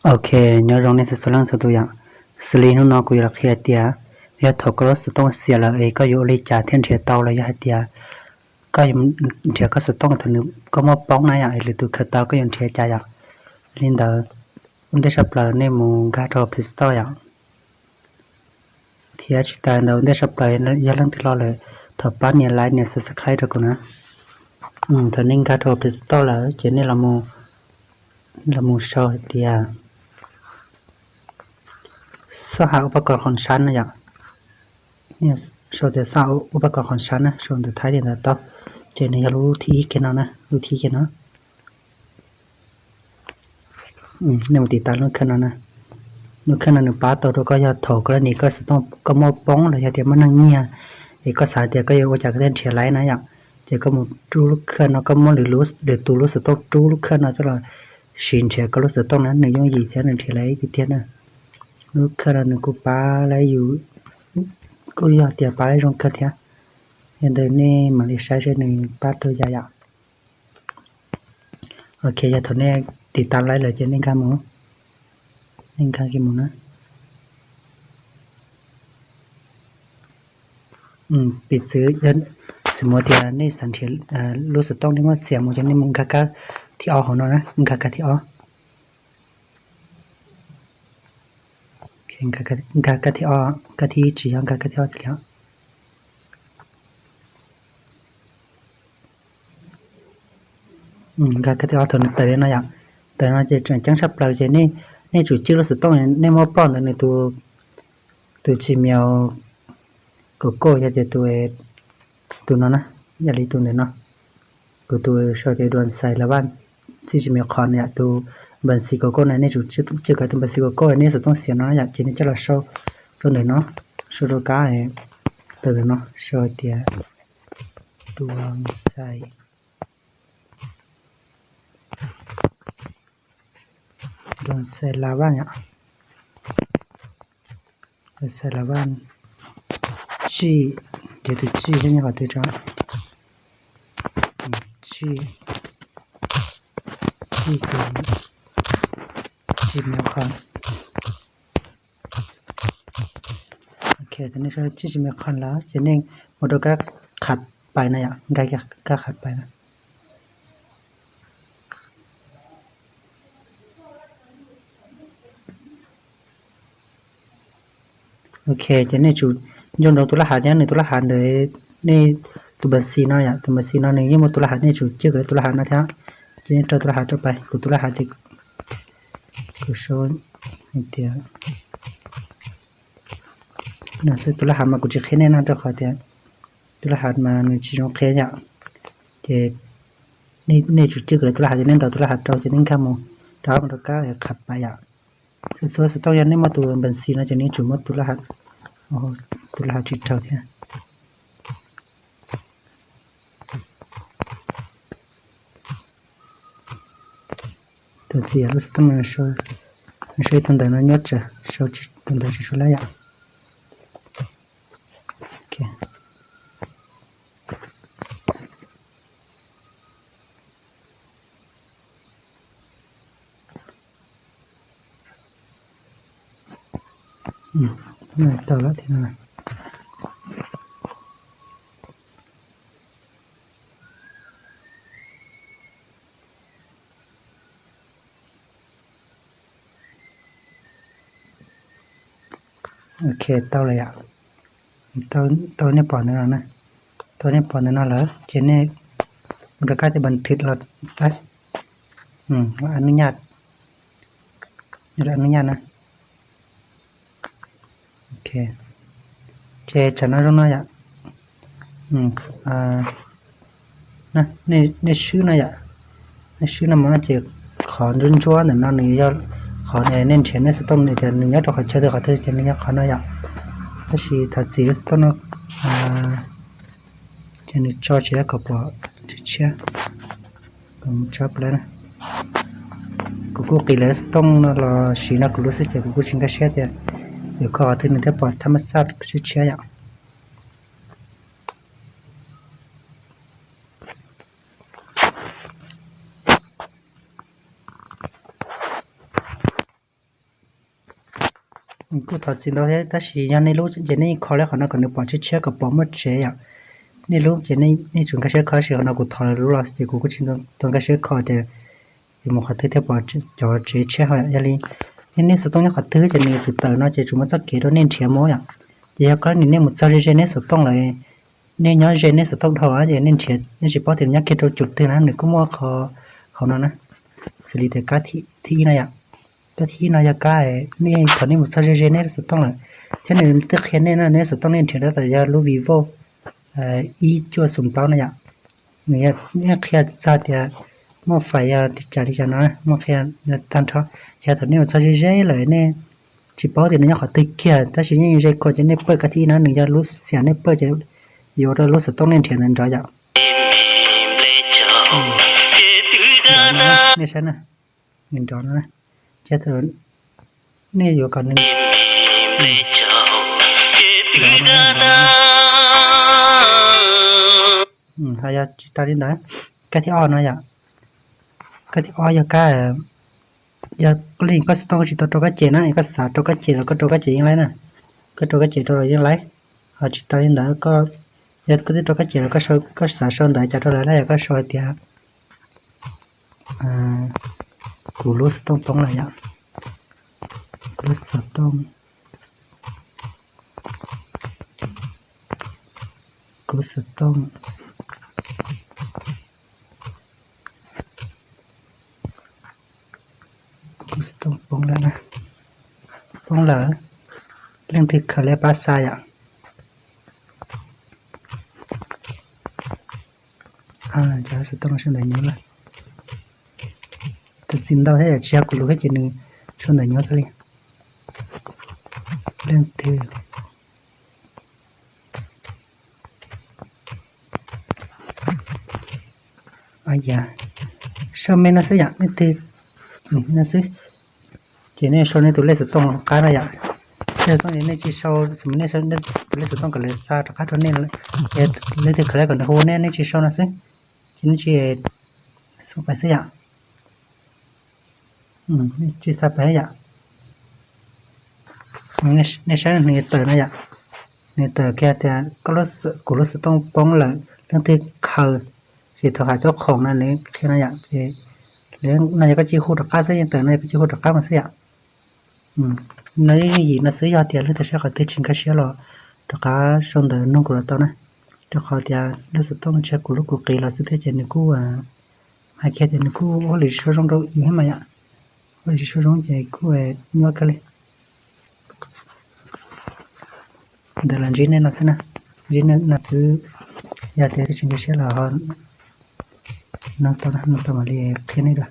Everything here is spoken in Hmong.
Ok, nyob zoo nej txhua leej txhua tus yom. Xws li hnub no kuv yuav los qhia tias yog thaum koj lub xov tooj xiam lawm es koj yuav ua li cas thiaj nrhiav tau los yog hais tias koj yuav nrhiav koj xov tooj thaum nws koj muab poob na yom, es lwm tus khaws tau koj yuav nrhiav cas yom. Li ntawd, ua ntej tshaj plaws nej mus nkag rau Play Store yom. Thiab tsis tas ntawd ua ntej tshaj plaws yog leej twg los lawm thov pab nias like nias subscribe rau kuv na. Thaum nej nkag rau Play Store lawm ces nej los mus sau hais tias xob hab ua pab kos qhov sab na yom. Sau tias xob hab ua pab kos qhov sab na, sau ntawv Thaib li ntawd tau. Ces nws yog lub thib ib kiag no na, lub thib ib kiag no. Nej mus tiv tas lub khawj no na. Lub khawj no nws pab tau rau koj yog thaum koj nim koj xov tooj koj muab poob los yog tias muaj neeg nyiag, es koj xav tias koj yuav ua cas koj thiaj nrhiav laiv na yom. Ces koj mus rub lub khawj no, koj muab lwm tus lub xov tooj rub lub khawj no coj los siv nrhiav koj lub xov tooj na, nws yooj yim thiab nws nrhiav laiv tiag tiag na. Lub khawj no nws kuj pab laiv yus, kuj yog tias pab laiv zoo kawg thiab. Yog ntawd nej mam li saib seb nws pab tau cas yom. Ok, yog thaum nej tiv tas laiv lawm ces nej nkag mus, nej nkag kiag mus na. Piv txwv, xws mus tias nej xav nrhiav lub xov tooj nej muab xiam mus ces nej mus nkag kab thib ob hauv no na, nkag kab thib ob. Nkag kab thib ob, kab thib ib tsis yog, nkag kab thib ob tiag li os. Nkag kab thib ob thaum nws tawm li no yom, tawm no ces tseem ceeb tshaj plaws ces nej tsum cwj lub xov tooj nej muab ploj ntawd nws tus Gmail Google yog tias tus, tus no na, yog li tus ntawm no, kuv tus sau tias Duas Xais Las Vaj Txij Gmail qhov no yom, tus npas xis Google na nej tsum cwj kawm tus npas xis Google nej xov tooj xiam no yom, ces nej coj los sau rau ntawm no, sau rau kab, tau ntawm no sau tias Duas Xais Duas Xais Las Vaj yom. Duas Xais Las Vaj Txij, ces tus Txij nyob qhov twg tso? Txij, Txij, Txij Gmail qhov. Ok, nej sau Txij Gmail qhov lawm ces nej mus rau kab qhab pais no yom, nkag kab qhab pais no. Ok, ces nej tsum nco ntsoov tus laj hav thiab, nws tus laj hav ntawd, nej tus npas xis no yom, tus npas xis no nws yeej muaj tus laj hav, nej tsum cwj kawm tus laj hav no thiab. Ces nej rau tus laj hav rau pais, kuv tus laj hav ces kuv sau hais tias, tus laj hav mas kuv tsis qhia nej no rau qhov tias tus laj hav mas nws tsis zoo qhia yom. Ces nej tsum cwj kawm tus laj hav, ces nej ntaus tus laj hav rau ces nej nkag mus rov qab mus rau kab qhab pais yom. Txhua txhua xov tooj yog nej muaj tus npas xis no ces nej tsum muab tus laj hav, tus laj hav tsis raug thiab. Tus txiv yog lub xov tooj no, nws sau ib tug ntawv no nyob tsam, sau tus ntawv tsis suav lab yom. Tau lawm thiab. Ok, tau lawm yom. Tau, tau nej pom ntawm no na. Tau nej pom ntawm no lawm ces nej mus rau kab tias npas thwv los, los a nub nyaj, los a nub nyaj na. Ok, ces tsam no zoo no yom. Nej swb no yom, nej swb no mus no ces qhov ntsuab ntsuab ntawm no nws yog qhov nej nrhiav nej xov tooj tias nws nyob rau qhov chaw twg qhov twg ces nws yog qhov no yom. Tab sis thov txim lub xov tooj no ces nws tso tsis yog kom pom tshiab tshiab. Kuv kuj qiv lawv xov tooj no los siv no kuv lub xwb ces kuv kuj tsis nkag siab tias yuav kho qhov twg nws thiaj pom thab maj xaj tshiab tshiab yom. Kuj thov txim ntau thiab, tab sis yog nej lub ces nej kho li qhov no kom nws pom tshiab tshiab kom pom muaj tsev yom. Nej lub ces nej tsuas nkag siab kho, tab sis qhov no kuv thov lawm lub los ces kuv kuj tsis tau nkag siab kho tias yuav mus qhov twg thiaj pom cov tsev tshiab ho yom. Yog li nej xov tooj nyob qhov twg ces nws yuav tsum tawm no ces tsuas muaj txoj kev rau nej nrhiav mus yom. Ces yog koj nim nej mus txog ze ze neb xov tooj lawm, nej nyob ze neb xov tooj dhau ces nej nrhiav nej tsis paub tias nws nyob kiag rau cov twg na, nws kuj muaj qhov hauv no na. Xws li tias kab thib ib no yom, kab thib ib no yog kab nej thaum nej mus txog ze ze neb xov tooj lawm, thiab nws twb qhia nej no neb xov tooj nej nrhiav tab tom yog lub Vivo ib cuaj xoom plaub no yom. Nws qhia txog tias muaj fais yog li cas li cas no, muaj qhia tag nrho. Ces thaum nej mus txog ze ze lawm nej tsis paub tias nws nyob qhov twg kiag tab sis yeej ze kho ces nej pawj kab thib ib no, nws yog lub xiam nej pawj ces yuav ua rau lub xov tooj nej nrhiav ntawd nrov yom. Nej saib na, nws nrov no na, ces nej yuav kom nws ho yog tsis tas li ntawd, kab thib ob no yom. Kab thib ob yog kab, yog koj li koj xov tooj koj tsis tau rau kab ces na, koj xav rau kab ces los koj rau kab ces yeej laib na, koj rau kab ces rau los yeej laib. Ho tsis tas li ntawd, yog koj twb rau kab ces los koj xav sau ntawv cas rau lawv na, yog koj sau hais tias kuv lub xov tooj poob lawm yom, kuv lub xov tooj, kuv lub xov tooj, kuv lub xov tooj poob lawm, poob lawm, leej twg khaws li pab xa yom. Cov xov tooj sau ntawv nyob lawm, tus txiv ntau thiab yom, tsis yog kuv lub thiab ces nws sau ntawv nyob thiaj li. Leej twg? Yam, sau me no xwb yom, leej twg, no xwb. Ces nej sau nej tus lej xov tooj qab no yom. Lej xov tooj nej tsis sau, nej tus lej xov tooj kom lawv xa rov qab rau nej, leej twg khaws li kom nws hu nej, nej tsis sau no xwb. Ces nej tsis xu pais xwb yom. Tsis xa pais yom. Nej saib nws tawm no yom, nws tawm kiag tias kuv lub xov tooj poob lawm, leej twg khaws, ces thaum hais txog khoom no nws qhia no yom, ces no yog koj cia hu rov qab xwb, yeej tawm no yog koj cia hu rov qab mus xwb yom. No yeej yooj yim no xwb, yog tias leej twg saib qhov twg tsis nkag siab los rov qab sau ntawv nug kuv los tau na, rau qhov tias lub xov tooj tsis yog kuv lub kuv qiv los xwb thiab ces nws kuj hais kiag tias nws kuj ua lwm tsis zoo rau yus thiab mas yom, ua lwm tsis zoo ces kuj nyuaj kawg li. Ntawd los ntsib nej no xwb na, ntsib nej no xwb, yog tias twb tsis nkag siab los ho nug tau, nug tau mam li qhia nej dua.